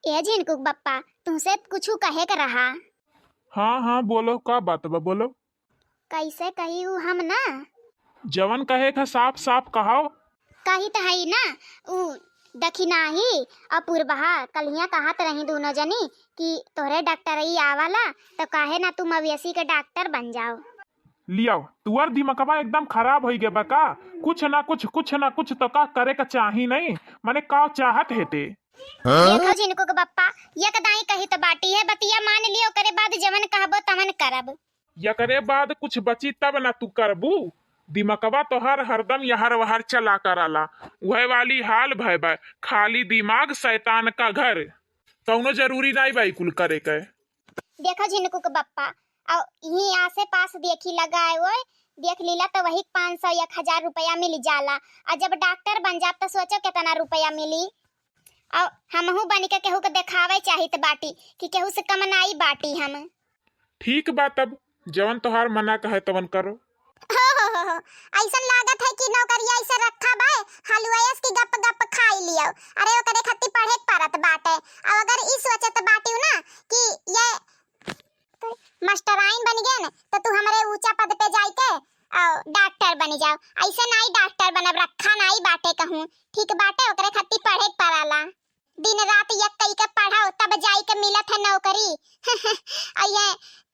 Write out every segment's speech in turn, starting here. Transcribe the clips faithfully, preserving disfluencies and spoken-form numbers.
ए झिनकुक बप्पा, तुहसे कुछु कहे के रहा। हाँ, हाँ, बोलो, का बात बा, बोलो। कैसे कही उ हम ना? जवन कहे के साफ साफ कहो। कही त हई ना, उ दखिनाही और पुरबहा कल्हिया कहत रही दुनो जनी कि तोहरे डॉक्टरई आवाला, तो काहे ना तू मवेशी के डॉक्टर बन जाओ। लियाओ, तुअर दिमकवा एकदम खराब होई गए बा का? कुछ ना कुछ, कुछ ना कुछ तो का करे का चाही नहीं, माने का चाहत हेते? देखो झिनकुक बप्पा, एक दाई कही त बाटी है, बतिया मान लियो, ओकरे बाद जवन कहबो तवन करब। एकरे बाद कुछ बची तब ना तू करबू। दिमकवा तोहार हरदम यहर वहर चला कराला, उहे वाली हाल भय बा, खाली दिमाग शैतान का घर। कौनो जरूरी नाई बा ई कुल करे के। देखो झिनकुक बप्पा, और यहीं आसे पास देखी लगाए ओए, देख लीला तो वही पाँच सौ एक हजार रुपया मिल जाला। और जब डॉक्टर बन जाब तो सोचो कितना रुपया मिली। और हमहू बन के केहू के देखावे चाहित बाटी कि केहू से कम नाई बाटी हम। ठीक बा, तब जवन तोहार मना कहे तवन करो। हो, हो, हो, हो, ऐसन लागत है कि नौकरिया ऐसे रखा बाय, हलवाइस की गप गप खाई लियो। अरे ओकरे खातिर पढ़े के पड़त बाटे। और अगर ई सोचत बाटियो ना कि ये मास्टराइन बन गए न, तो तू हमरे ऊंचा पद पे जाई के और डॉक्टर बन जाओ। ऐसे नाई डॉक्टर बनब, रखा नाई बाटे कहूँ। ठीक बाटे, ओकरे खातिर पढ़े के पड़ाला। दिन रात एक कई के पढ़ाओ, तब जाई के मिलत है नौकरी। और ये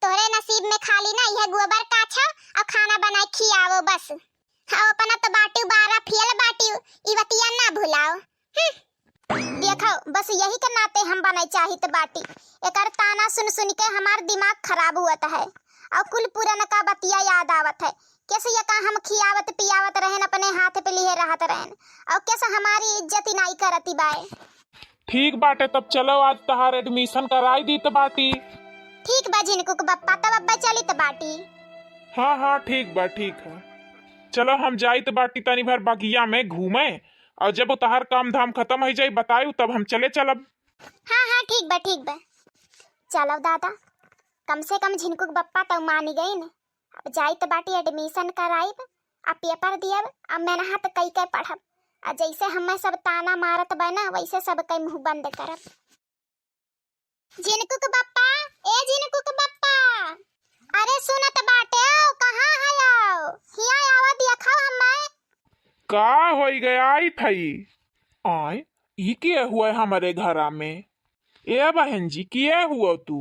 तोहरे नसीब में खाली ना, यह गोबर काछो और खाना बनाए खियावो बस। और अपना तो बाटी बारह फेल बाटी, ई बतिया ना भुलाओ। हम्म। देखो, बस यही के नाते हम बनई चाहित बाटी। एकर ताना सुन सुन के हमार दिमाग खराब हुअत है और कुल पुरनका बतिया याद आवत है। कैसे ये का हम खियावत पियावत रहेन, अपने हाथ पे लिहे रहत रहेन और कैसे हमारी इज्जत ही नाई करती बाय। ठीक बाटे, तब चलो आज तहार एडमिशन कराई दीत बाटी। ठीक बा झिनकुक बप्पा, तब अब्बा चलित बाटी। हाँ, हाँ, ठीक बा, ठीक है। चलो हम जाइत बाटी तनी भर बगिया में घूमे, और जब तहार काम धाम खत्म हो जाई बतायू, तब हम चले चलब। हाँ, हाँ, ठीक बा, ठीक बा। चलो दादा, कम से कम झिनकुक बप्पा तो मानी गई न। अब जाइत बाटी एडमिशन कराइब, आ पेपर दियब, आ मेहनत कई के पढ़ब, आ जैसे हमें सब ताना मारत बा ना, वैसे सब कई मुँह बंद करब। झिनकुक बप्पा, ए झिनकुक बप्पा, अरे सुनत बाटे, कहाँ है आओ? हिया आवा देखो हमें। का होई गया आई थई? आय, ई के हुआ हमरे घरा में? ए बहन जी, के हुआ तू?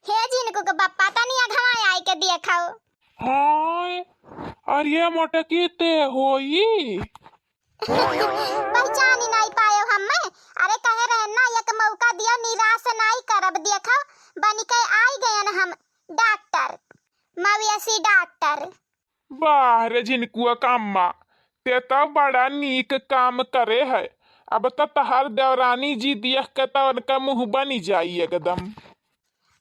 हे झिनकुक बप्पा, तनी अगवा आई के देखो। हाय, अरे मोटकी ते होई? पहचानी नाई पायो हमें। अरे कहे रहे ना, एक मौका दियो, निराश नाई करब। देखो, बन के आई गयन हम डॉक्टर, मवेशी डॉक्टर। वाह रे झिनकुआ का अम्मा, ते तो बड़ा नीक काम करे है। अब तो तहार देवरानी जी देख के तो उनका मुँह बनी जाई एकदम।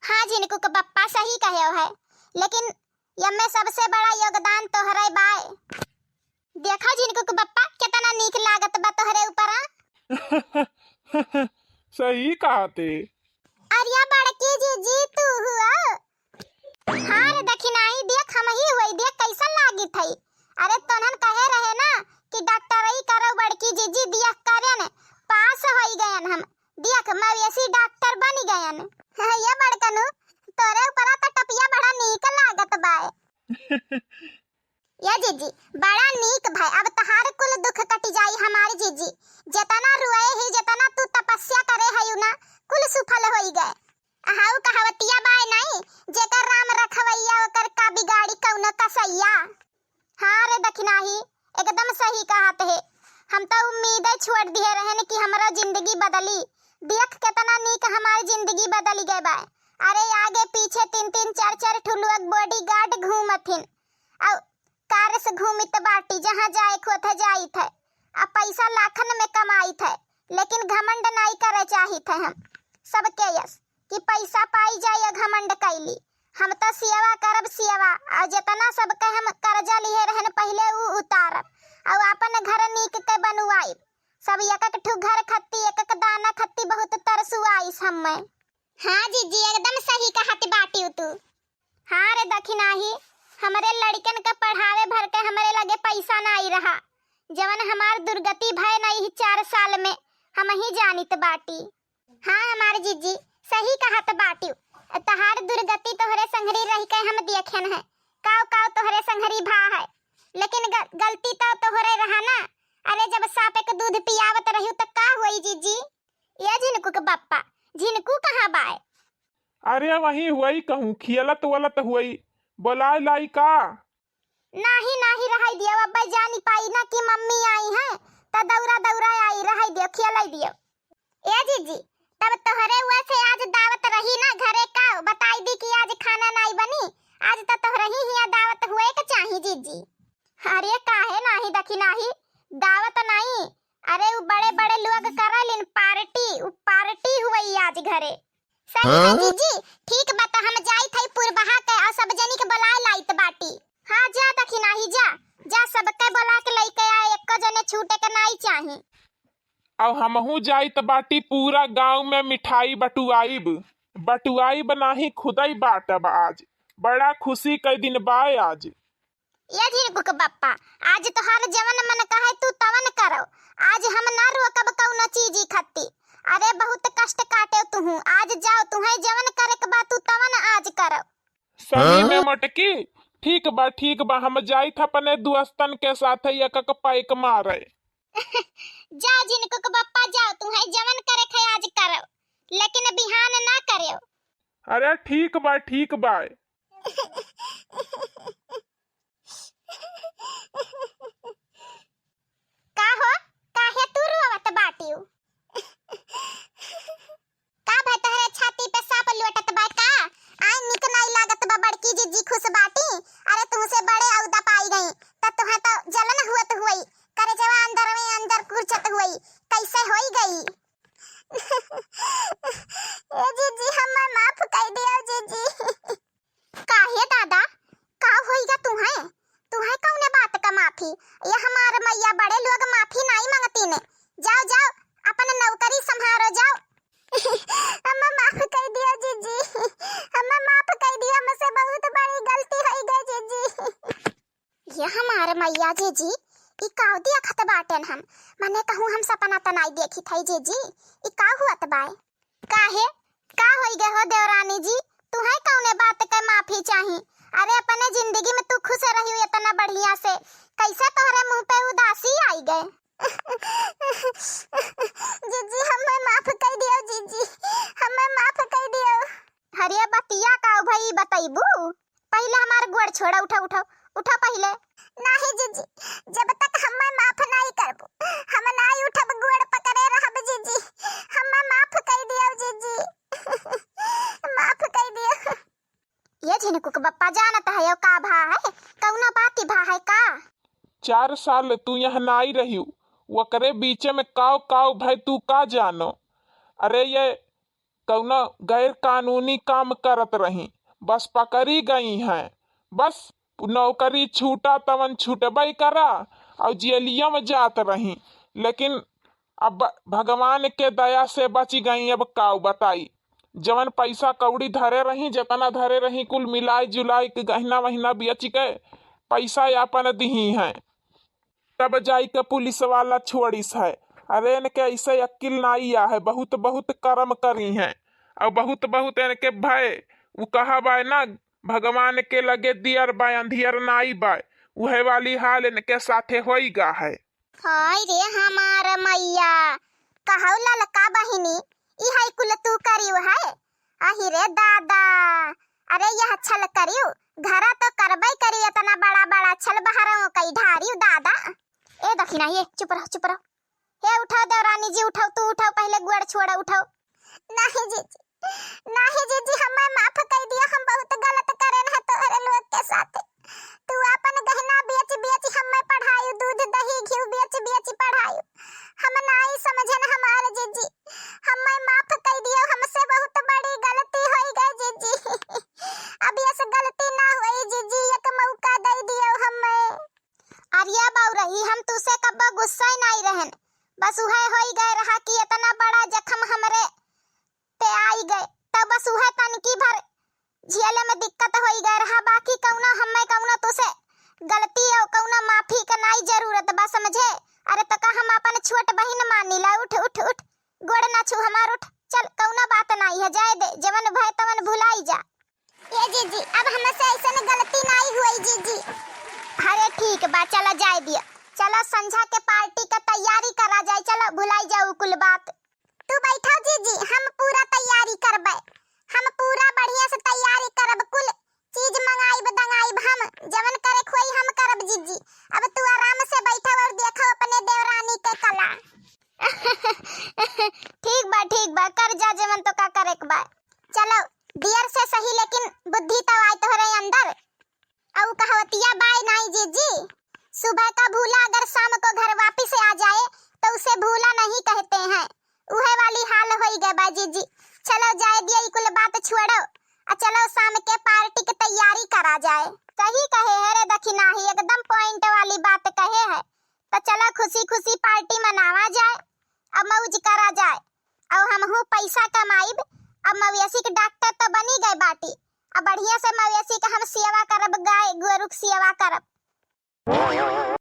हाँ झिनकुक बप्पा सही कहे है, लेकिन यम्मे सबसे बड़ा योगदान तोहरे बाय। देखा झिनकुक बप्पा, कितना नीक लागत बा तोहरे ऊपर, हाँ? सही कहा ते। अरे बड़की जीजी तू हुआ। हाँ रे दखिनाही, देख हम ही हुई, देख कैसन लागित है। अरे तोनहन कहे रहे ना कि डॉक्टरई करो बड़की जीजी, देख करेन पास होई गयन हम, देख मवेशी डॉक्टर बन गयन। ये बड़कनू, तोरे ऊपरा तो टपिया बड़ा नीक लागत बाय। या जीजी, बड़ा नीक भाई, अब तहार कुल दुख कट जाई हमारी जीजी। जितना रुए ही, जितना तू तपस्या करे है ना, कुल सुफल होई गए। अहाऊ कहावतिया बाय नहीं, जेकर राम रखवैया ओकर का बिगाड़ी कौनो कसैया। हाँ रे दखिनाही, एकदम सही कहत है। हम तो उम्मीदे छोड़ दिए रहन कि हमरा जिंदगी बदली। देख कितना नीक हमारी जिंदगी बदल गए बा। अरे आगे पीछे तीन तीन चार चार ठुलुआ बॉडीगार्ड घूमथिन। और कार से घूमित बाटी, जहाँ जाए के होत है जाइत है, आ पैसा लाखन में कमाइत है, लेकिन घमंड नाई करे चाहित है। हम सबके यस कि पैसा पाई जाए या घमंड कैली, हम तो सेवा करब सेवा, और जितना सबके हम कर्जा लिहे रहन पहले उ उतारब, और अपन घर नीक के बनवाइब। सब एक एक ठू घर खत्ती, एक एक दाना खत्ती बहुत तरसुआइस हमें। हाँ जीजी, एकदम सही कहत बाटी तू। हाँ रे दखिनाही, हमरे लड़कन के पढ़ावे भर के हमरे लगे पैसा नाई रहा, जवन हमार दुर्गति भय नाई ही चार साल में, हम ही जानित बाटी। हाँ, हमार अरे जीजी, सही कहत बाटिउ, तहार दुर्गति तोहरे संघरी रहि के हम देखेन है, काव काव तोहरे संघरी भा है, लेकिन ग-, गलती तो तोहरे रहा ना। अरे जब साँप के दूध पियावत रहिउ त का हुई जीजी? ए झिनकू के बप्पा, झिनकू कहाँ बाय? अरे वहीं हुई कहूँ, खियलत वलत हुई, बोलाए लाई का? नाही, नाही, रहै दियो, अब्बै जानी पाई ना कि मम्मी आई हैं, त दौरा दौरा आई, रहै दियो, खियलै दियो। ए जीजी, तब तोहरे हुआ से आज दावत रही ना घरे का, बताई दी कि आज खाना नाई बनी, आज त तोहरे ही हियाँ दावत हुए के चाही जीजी। अरे काहे नाही दखी नाही, दावत नाई, अरे उ बड़े बड़े लोग करलिन पार्टी, उ पार्टी हुई आज घरे। सही बा हाँ? जीजी, ठीक बा, त हम जाइत हई पुरबहा के अउर सब जनी के बोलाए लाइत बाटी। हाँ, जा दखिनाही, जा, जा, सबके बोला के लइके आ, एको जने छूटे के नाई चाही। अब हमहू जाइत बाटी, पूरा गाँव में मिठाई बटुआइब, बटुआइब नाही खुदै बाटब आज, बड़ा खुशी के दिन बा आज। ए झिनकू के बप्पा, आज तोहार जवन मन कहे तू तवन करो, आज हम ना रोकब कउनो चीजी खत्ती। अरे बहुत कष्ट काटेउ तुहू, आज जाओ, तुहैं जवन करे के बा तू तवन आज करो। सही में हाँ? मोटकी, ठीक बा, ठीक बा, हम जाइत अपने दोस्तन के साथ एक एक पैक मारे। जा झिनकू के बप्पा जाओ, तुहैं जवन करे के है आज करो, लेकिन बिहान ना करेउ। अरे ठीक बा, ठीक बा। का हो, काहे तू रोवत बाटिउ? का भा तोहरे छाती पे साँप लोटत बा का? आय निक नाई लागत बा, बड़की जीजी खुश बाटी। अरे तुहसे बड़े औदा पाई गई, त तुहें त जलन हुअत हुई, करेजवा अंदर में अंदर कुरचत हुई, कैसे होई गई? ए जीजी, हमें माफ कर दियो जीजी। काहे दादा, का होइगा तुहें? तुहें कउने बात का माफी? ये हमार मइया बड़े लोग माफी नाई मांगतीन। जाओ, जाओ, अपन नौकरी संभारो, जाओ। हमें माफ कर दियो जीजी, हमें माफ कर दियो, हमसे बहुत बड़ी गलती होइगा जीजी। ये हमार मइया जीजी, ई काव देखत बाटेन हम? मने कहूँ हम सपना त नाई देखी थई जीजी, ई का हुअत बाय? काहे? का होइगे हो देवरानी जी? तुहें कउने बात के माफी चाही? अरे अपने जिंदगी में तू खुश रहिउ इतना बढ़िया से, कैसे तोहरे मुँह पे उदासी आइगे? जीजी हमें माफ कर दियो जीजी, हमें माफ कर दियो। अरे बतिया का भई बतैबू? पहिले हमार गोड़ छोड़ा, उठा, उठा, उठा पहिले। नाही जीजी, जब तक हमें माफ नाही करबू, हम नाही उठब, गोड़ पकड़े रहब जीजी। हमें माफ कर दियो जीजी, माफ कर दियो। ये झिनकू के बप्पा जानत है यो का भा है, कउनो बात भा है का? चार साल तू यहाँ नाही रहिउ, ओकरे बीचे में काव काव भय तू का जानो? अरे ये कउनो गैर कानूनी काम करत रही, बस पकड़ी गई हैं। बस नौकरी छूटा तवन छूटबै करा अउर जेलिया में जात रही, लेकिन अब भगवान के दया से बच गई। अब काउ बताई, जवन पैसा कौड़ी धरे रही, जेतना धरे रही, कुल मिलाई जुलाई के गहना वहना बेच के पैसा आपन दिही हैं। तब जाई के पुलिस वाला छोड़िस है। अरे इनके ऐसे अक्किल नाई आ है, बहुत बहुत कर्म करी हैं अउर बहुत बहुत इनके भय। उ कहा बाय ना, भगवान के लगे दियर बाय, अंधियर नाई बाय, उहे वाली हाल इनके साथे होई गा है। हाय रे हमार मइया, कहौ ललका बहिनी, ई है कुल तू करिउ है? अहि रे दादा, अरे यह छल करिउ, घरा तो करबै करिउ, इतना बड़ा बड़ा छल बहरौ कई ढारिउ दादा। ए दखिना, ये चुप रहो, चुप रहो। हे उठाओ देवरानी जी, उठाओ, तू उठाओ, पहिले गोड़ छोड़ा, उठाओ। नाही जीजी, नाही जीजी, हमें माफ कर दियो, हम बहुत गलत करेन है तोहरे लोग के साथ। तू अपन गहना बेच बेच हमें पढ़ायु, दूध दही घिउ बेच बेच पढ़ायु। हम नाई समझन हमार जीजी, हमें माफ कर दियो, हमसे बहुत बड़ी गलती होई गई जीजी। अब यस गलती ना होई जीजी, एक मौका दे दियो हमें। अरे बउरही, हम तुसे कब्बो गुस्सा ही नाई रहन, बस उहे होई गए रहा कि इतना बड़ा जख्म हमरे पे आई गए, तब बस उहे तनकी भर झेले में दिक्कत होई गए रहा, बाकी कउनो हमें कउनो तुसे गलती और कउनो माफी के नाई जरूरत बा, समझे? अरे तो का हम अपन छोट बहिन मानी ला? उठ, उठ, उठ, गोड़ ना छू हमार, उठ, चल, कउनो बात चलो जाए दिया, चलो संझा के पार्टी का तैयारी करा जाए, चलो भुलाई जाओ कुल बात। तू बैठो जीजी, हम पूरा तैयारी करबे, हम पूरा बढ़िया से तैयारी करब, कुल चीज मंगाइब दंगाइब हम, जवन करे खोई हम करब जीजी। अब तू आराम से बैठो और देखो अपने देवरानी के कला। ठीक बा, ठीक बा, कर जा जवन तो का करे के बा। चलो, दियर से सही, लेकिन बुद्धि तो आए तोहरे अंदर। अउ कहवतिया बाय नाई जीजी, सुबह का भूला अगर शाम को घर वापिस आ जाए, तो उसे भूला नहीं कहते हैं। उहे वाली हाल होई गए बा जीजी। चलो जाए दिया, ई कुल बात छोड़ो, आ चलो शाम के पार्टी के तैयारी करा जाए। सही कहे है रे दखिनाही, एकदम पॉइंट वाली बात कहे है। तो चलो खुशी खुशी पार्टी मनावा जाए, अब मौज करा जाए। अब हमहू पैसा कमाइब, अब मवेशी के डॉक्टर तो बनी गए बाटी, अब बढ़िया से मवेशी के हम सेवा करब, गाय गोरु के सेवा करब।